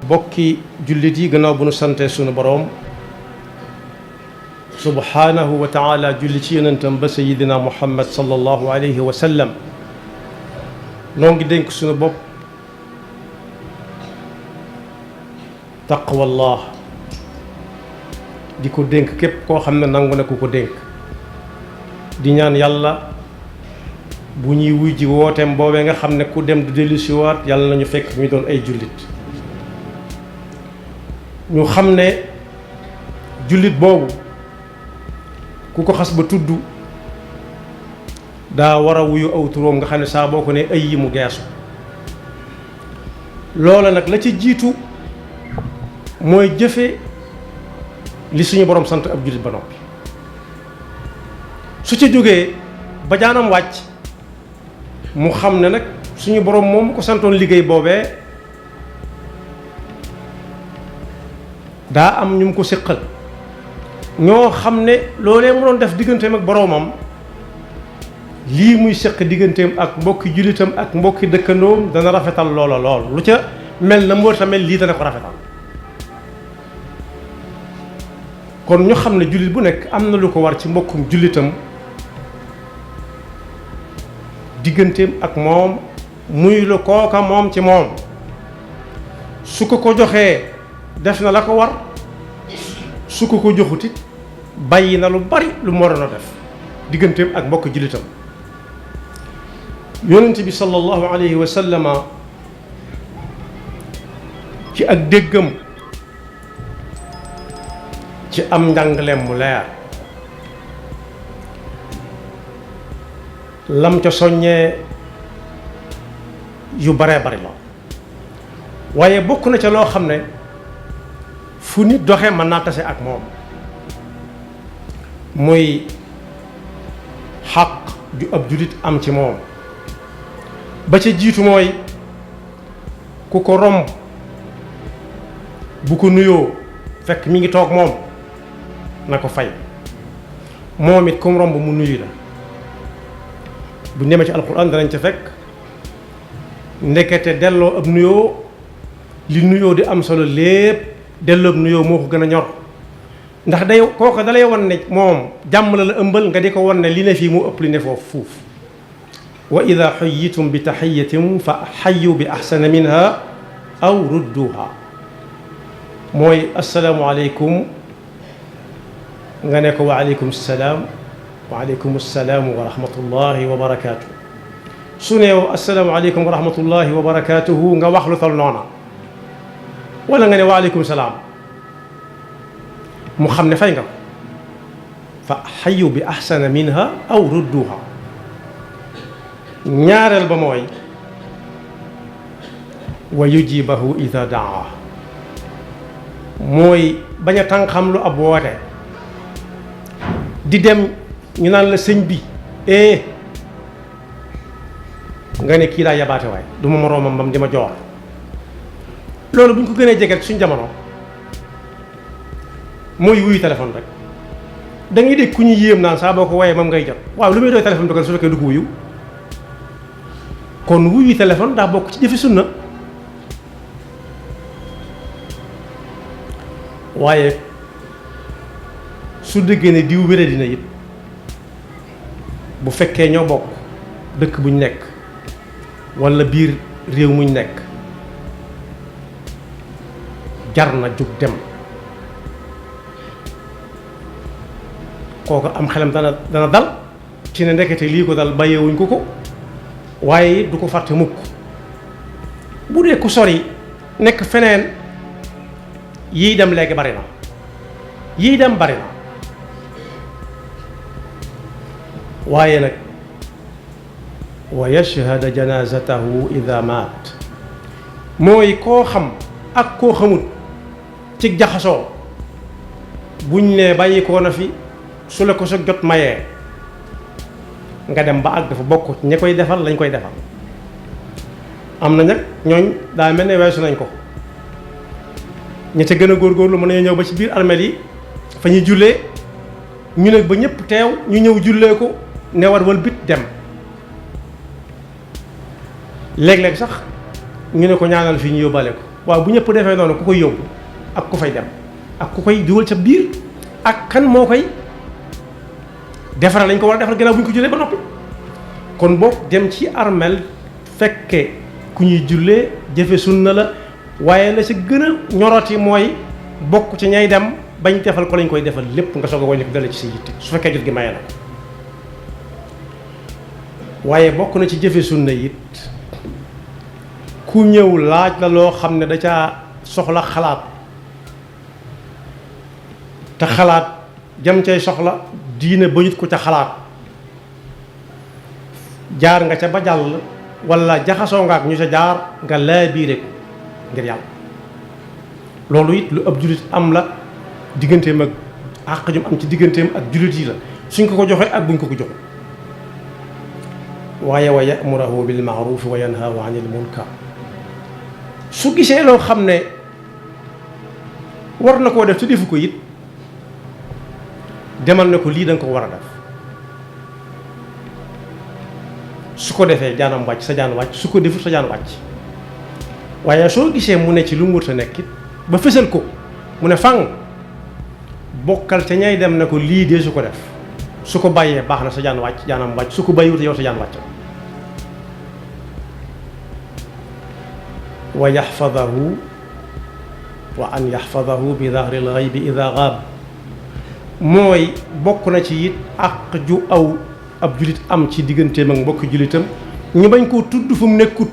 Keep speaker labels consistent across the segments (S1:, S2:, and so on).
S1: bokki jullit yi gannaaw bu nu sante sunu boroom subhaanahu wa taala julli ci yonentam ba sayidina muhammad sallallahu alayhi wa sallam noo ngi dénk sunu bopp taqwallah di ko dénk képp koo xam ne nangu na ku ko dénk di ñaan yàlla bu ñuy wuy ji wooteem boobee nga xam ne ku dem du dellu si waat yàlla nañu fekk ñu doon ay jullit ñu xam ne jullit boobu ku ko xas ba tudd daa war a wuyu aw turóom nga xam ne saa boo ko ne ay yi mu geesu loola nag la ci jiitu mooy jëfe li suñu borom sant ab jullit ba noppi su ca jógee ba jaanam wàcc mu xam ne nag suñu borom moom ko santoon liggéey boobee daa am ñu mu ko séqal ñoo xam ne loolee mu doon def digganteem ak boroomam lii muy séq digganteem ak mbokki jullitam ak mbokki dëkkandoom dana rafetal loola lool lu ca mel na mbër ta mel lii dana ko rafetal kon ñu xam ne jullit bu nekk am na lu ko war ci mbokkum jullitam digganteem ak moom muy lu kooka moom ci moom su ko ko joxee def na la ko war su ko ko joxutit bàyyi na lu bari lu mu waroon a def digganteem ak mbokk jullitam yonent bi sallallahu alayhi wa sallama ci ak déggam ci am njàngaleem mu leer lam ca soññee yu baree bari la waaye bokk na ca loo xam ne fu nit doxee mën naa tase ak moom muy xaq ju ab jullit am ci moom ba ca jiitu mooy ku ko romb bu ko nuyoo fekk mi ngi toog moom na ko fay moom it kum romb mu nuyu la bu demee ci alquran danañ ca fekk ndekete delloo ab nuyoo li nuyoo di am solo lépp delloo ab nuyoo moo ko gën a ñor ndax day kooka dalay wan ne moom jàmm la ëmbal nga di ko wan ne li ne fii mu ëpp li ne foofu fuuf wa ida xuyyitum bi taxiyatin fa xayu bi axsana minha aw rudduha mooy asalaamu aleykum nga ne ko wa aleykum salaam waaleykum salaam wa rahmatullahi wa barakaatu su neew assalaamu aleykum wa rahmatullahi wa barakaatuhu nga wax lu tol noona wala nga ne waaleykum salaam mu xam ne fay nga ko fa xayu bi axsana minha aw rudduha ñaareel ba mooy wa yujibahu ida daa mooy bañ a tàng xam lu ab woote di dem ñu naan la sëñ bi nga ne kii laa yabaate waay du ma moroomam bam di ma joor loolu bu ñu ko gënee jege suñ jamono mooy wuyu téléphone rek da ngay dégg ku ñu yéem naan saa boo ko wooyee moom ngay jot waaw lu muy doy téléphone dogal su fekkee du ko wuyu kon wuyu téléphone daa bokk ci jëfi sunna waaye su déggee ne diw wéré dina it bu fekkee ñoo bokk dëkk buñ nekk walla biir réew muñ nekk jar na jug dem kooku am xelam dana dal ci ne ndekete lii ko dal bàyyeewuñ ko waaye du ko fàtte mukk bu dee ku sori nekk feneen yii dem léegi bari na yii dem bari na waaye nag wa yashhada janazatahu ida maat mooy koo xam ak koo xamut ci jaxasoo buñ ne bàyyi koo na fi su la ko sa jot mayee nga dem ba àgg dafa bokk ña koy defal lañ koy defal am na nag ñooñ daa mel ne weesu nañ ko ña ca gën a góorgóorlu mën nañu ñëw ba ci biir armeel yi fa ñuy jullee ñu ne ba ñëpp teew ñu ñëw jullee ko ne war wal bit dem léeg-léeg sax ñu ne ko ñaanal fii ñu yóbbaale ko waaw bu ñëpp defee noonu ku koy yóbbu ak ku fay dem ak ku koy dugal ca biir ak kan moo koy defaral lañ ko war a defar gannaaw bu ñu ko jullee ba noppi. kon boog dem ci armel fekke ku ñuy jullee jëfe sunna la waaye la ci gën a ñoroti mooy bokk ci ñay dem bañ defal ko lañ koy defal lépp nga soog a wàññi ko dala ci sa yitte su fekkee jot gi maye na ko. waaye bokk na ci jëfe sunna it ku ñëw laaj la loo xam ne da caa soxla xalaat te xalaat jam cay soxla diine bañut ko ca xalaat jaar nga ca ba jàll wala jaxasoo nga ak ñu ca jaar nga laabiire ko ngir yàlla. loolu it lu ab jullit am la digganteem ak àq jum am ci digganteem ak jullit yi la suñ ko ko joxee ak buñ ko ko joxe. waaye wa ya'muruhu bil ma'ruf wa yanhahu 'anil munkar su gisee loo xam ne war na koo def te defu ko it demal ne ko lii da nga ko war a def su ko defee jaanam wàcc sa jaan wàcc su ko defut sa jaan wàcc. waaye soo gisee mu ne ci lu mu wut a nekk it ba fësal ko mu ne fang bokkal te ñay dem ne ko lii dee su ko def su ko bàyyee baax na sa jaan wàcc jaanam wàcc su ko bàyyiwut yow sa jaan wàcc. wa yaxfadahu wa an yaxfadahu bi dahril ghaybi ida gaab mooy bokk na ci it àq ju aw ab julit am ci digganteem ak mbokki julitam ñu bañ koo tudd fu mu nekkut.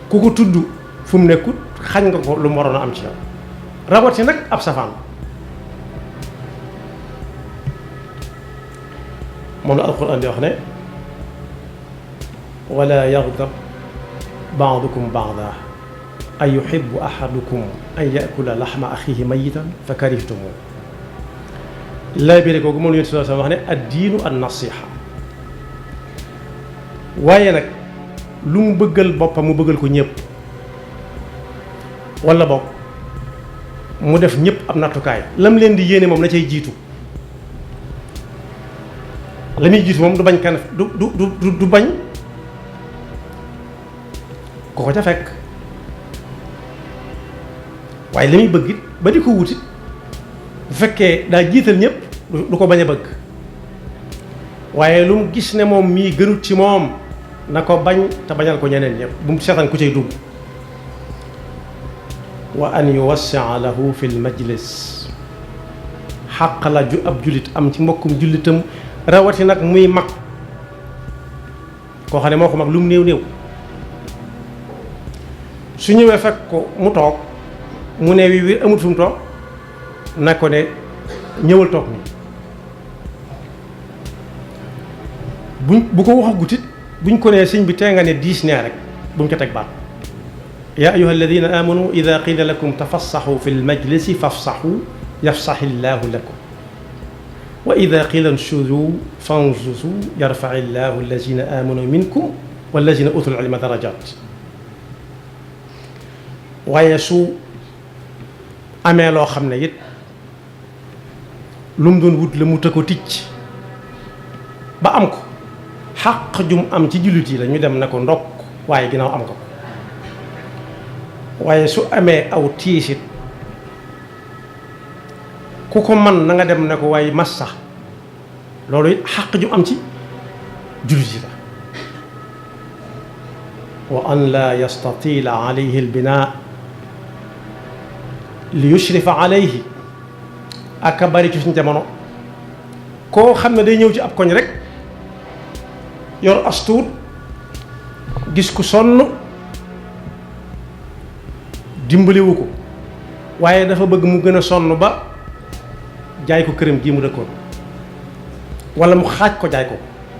S1: ku ko tudd fu mu nekkut xañ nga ko lu mu waroon a am ci yow rawati nag ab safaan. moom la alquran di wax ne wala yaghdab ba'dukum ba'dan an yuhibbu ahadukum an ya'kula lahma akhihi mayyitan fa karihtumuh. laa bi rek googu moom la Yonent bi sallallahu alayhi wa sallam wax ne ad-diinu an-nasiha. waaye nag lu mu bëggal boppam mu bëggal ko ñëpp wala bopp mu def ñëpp ab nattukaay lam leen di yéene moom la cay jiitu. la muy jiitu moom du bañ kan du bañ ko ko ca fekk waaye la muy bëgg it ba di ko wutit bu fekkee daa jiital ñëpp du ko bañ a bëgg waaye lu mu gis ne moom mii gënut ci moom na ko bañ te bañal ko ñeneen ñëpp bu mu seetaan ku cay dugg. wa an yuwassia lahu fi l majlis xàq la ju ab jullit am ci mbokkum jullitam rawati nag muy mag koo xam ne moo ko mag lu mu néew néew su ñëwee fekk ko mu toog mu ne wi amut fu mu toog na ko ne ñëwal toog ni bu ko waxagut it buñ ko nee sëñ bi tee nga ne diis nee rek bu mu ca teg baat. yaa ayyuha alladina amanu ida qila lakum tafassaxu fi lmajlisi fafsaxu yafsaxi llahu lakum wa ida qila nshuzu fanzuzu yarfaci llahu allazina amanu minkum wallazina utul ilma darajat. waaye su amee loo xam ne it lu mu doon wut la mu të ko ticc ba am ko xàq jum am ci jullit yi la ñu dem ne ko ndokk waaye ginnaaw am ko waaye su amee aw tiisit ku ko man na nga dem ne ko waaye massa loolu it xàq ju am ci jullit yi la. wa an laa yastatila alayhi albinaa li yushrifa alayhi aka bari ci suñu jamono koo xam ne day ñëw ci ab koñ rek yor astuut gis ku sonn dimbaliwu ko waaye dafa bëgg mu gën a sonn ba jaay ko këram gii mu dëkkoon wala mu xaaj ko jaay ko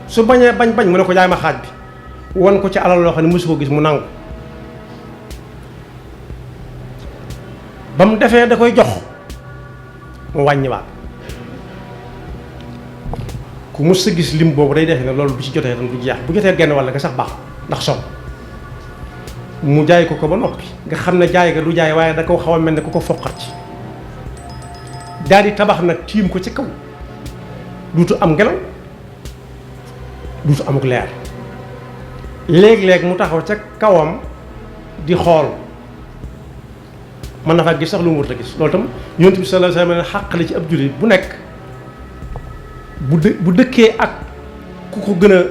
S1: su bañee bañ mu ne ko jaay ma xaaj bi wan ko ci alal loo xam ne mosu ko gis mu nangu ba mu defee da koy jox mu wàññiwaat ku mos sa gis lim boobu day defe ne loolu bu ci jotee tam du jeex bu jotee genn walla nga sax baax ndax sonn mu jaay ko ba noppi nga xam ne jaay ga du jaay waaye da ko xaw a mel ne ku ko foqat ci daal di tabax nag tiim ko ci kaw duutu am ngelaw duutu amuk leer léeg-léeg mu taxaw ca kawam di xool mën na faa gis sax lu mu wut a gis loolu tam yonent bi sallallahu alayhi wa sallam xàq la ci ab jullit bu nekk bu dëkkee ak ku ko gën a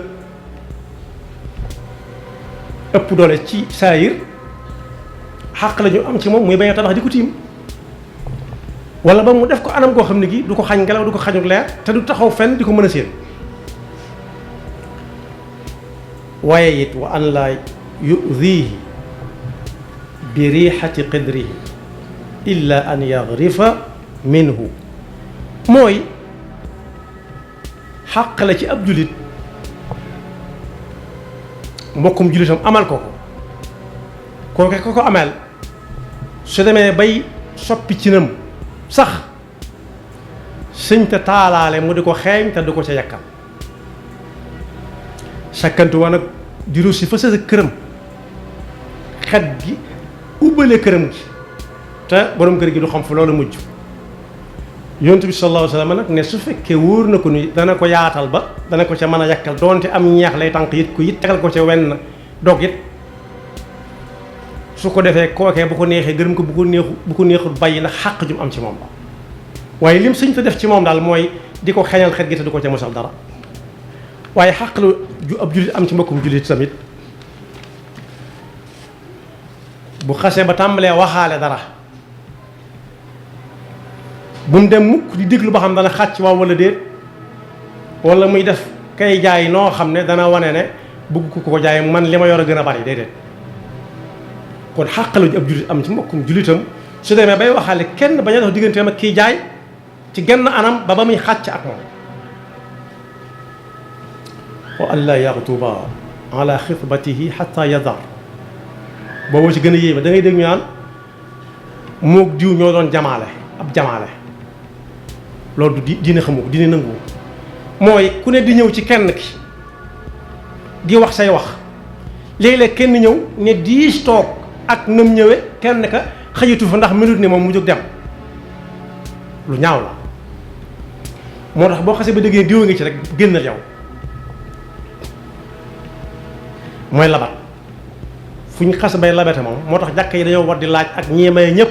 S1: ëpp doole ci saayir xàq la ñu am ci moom muy bañ a tabax di ko tiim wala ba mu def ko anam goo xam ne gi du ko xañ ngelaw du ko xañu leer te du taxaw fenn di ko mën a séen waaye it wa an laa yudihi bi riixati qidrihi illa an yagrifa minhu mooy xàq la ci ab julit mbokkum julitam amal ko kooke ko ameel su demee bay soppi ci nam sax sëñ te taalaale mu di ko xeeñ te du ko ca yàkkal sakkantu waa nag di russi fa sa këram xet gi ubbale këram gi te borom kër gi du xam fu loolu mujj yonent bi sallallahu alayhi wa sallam nag ne su fekkee wóor na ko ni dana ko yaatal ba dana ko ca mën a yàkkal doonte am ñeex lay tànk yit ko yit tegal ko ca wenn dog it su ko defee kookee bu ko neexee gërëm ko bu ko neexul bàyyi ndax xàq jum am ci moom waaye lim sëñ te def ci moom daal mooy di ko xeñal xet gi te du ko ca mosal dara waaye xàq la ju ab jullit am ci mbokkum jullit tamit bu xasee ba tàmbalee waxaale dara bu mu dem mukk di déglu ba xam dana xàcc waaw wala déet wala muy def kay jaay noo xam ne dana wane ne bëgg ko jaay man li ma yor a gën a bari déedéet kon xàq la ju ab jullit am ci mbokkum jullitam su demee bay waxaale kenn bañ a dox digganteem ak kii jaay ci genn anam ba muy xàcc ak moom wa an laa yaxtuba ala xitbatihi xata yadar boobu ci gën a yéeme da ngay dégg ñu naan moog diw ñoo doon jamaale ab jamaale loolu du diine xamu ko diine nangu mooy ku ne di ñëw ci kenn ki di wax say wax léeg-léeg kenn ñëw ne diis toog ak nam ñëwe kenn ka xëyatu fa ndax minute ne moom mu jóg dem lu ñaaw la moo tax boo xasee ba déggee diw ngi ci rek génnal yow mooy labat fu ñu xas bay labate moom moo tax jàkka yi dañoo war di laaj ak ñii maye ñëpp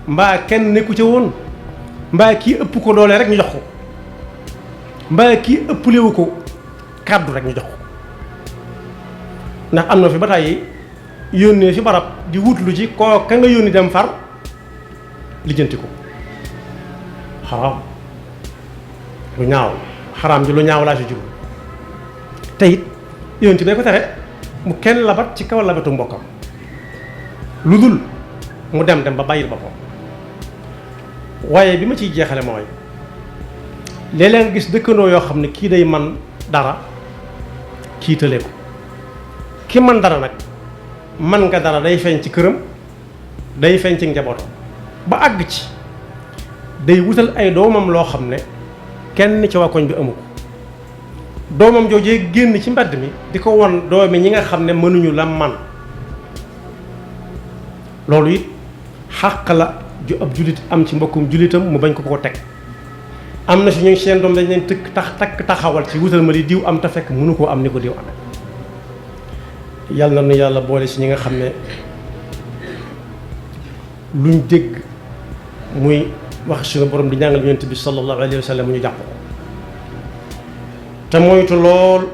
S1: mbaa kenn nekku ca woon mbaa kii ëpp ko doole rek ñu jox ko mbaa kii ëpp léewu ko kàddu rek ñu jox ko ndax am na fi ba tàyyi yónnee fi barab di wutlu ci koo ka nga yónni dem far lijjanti ko xaraam lu ñaaw xaraam ji lu ñaaw laa si jublu te it yónni bee ko tere mu kenn labat ci kaw labatu mbokkam lu dul mu dem ba bàyyil boppam waaye bi ma ciy jeexale mooy léeg-léeg nga gis dëkkandoo yoo xam ne kii day man dara kii tële ko ki man dara nag man nga dara day feeñ ci këram day feeñ ci njabootam ba àgg ci day wutal ay doomam loo xam ne kenn ci waa koñ bi amu ko doomam joojee génn ci mbedd mi di ko won doomi ñi nga xam ne mënuñu la man loolu it xàq la ju ab jullit am ci mbokkum jullitam mu bañ ko teg am na si ñooñ seen doom dañ leen takk taxawal ci wutal ma li diw am te fekk mënu koo am ni ko diw amee yàlla na nu yàlla boole si ñi nga xam ne luñ dégg muy wax suñu borom di ñàngal yonent bi sallallahu alayhi wa sallam mu ñu jàpp ko te moytu lool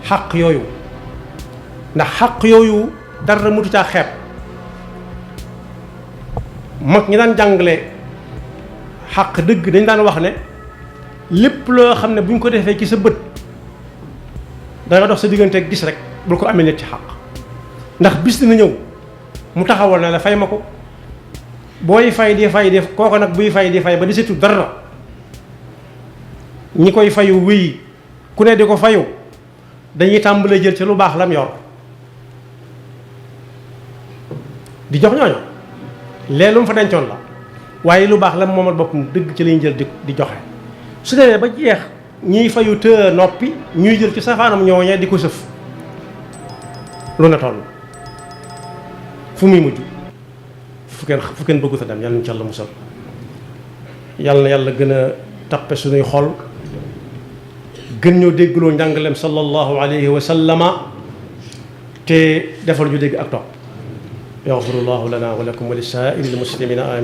S1: xaq yooyu ndax xaq yooyu dara mutu caa xeeb mag ñi daan jàngale xaq dëgg dañ daan wax ne lépp loo xam ne bu ñu ko defee ci sa bët danga dox sa diggante gis rek bul ko amee nit ci xaq ndax bis dina ñëw mu taxawal na la fay ma ko booy fay di kooko nag buy fay di fay ba di setu dara ñi koy fayu wéy ku ne di ko fayu dañuy tàmbalee jël ci lu baax lam yor di jox ñooñu lee lu mu fa dencoon la waaye lu baax lam moomal boppam dëgg ci lañuy jël di joxe su demee ba jeex ñiy fayu të noppi ñuy jël ci safaanam ñooñee di ko sëf lu ne toll fu muy mujj fu kenn bëggu sa dem yàlla ñu ci yàlla musal yàlla na yàlla gën a tappe suñuy xol gën ñoo déggloo njàngaleem sallallahu alayhi wa sallama te defal ñu dégg ak topp yaxfirullahu lana wa lakum wa li saa'iril muslimina amin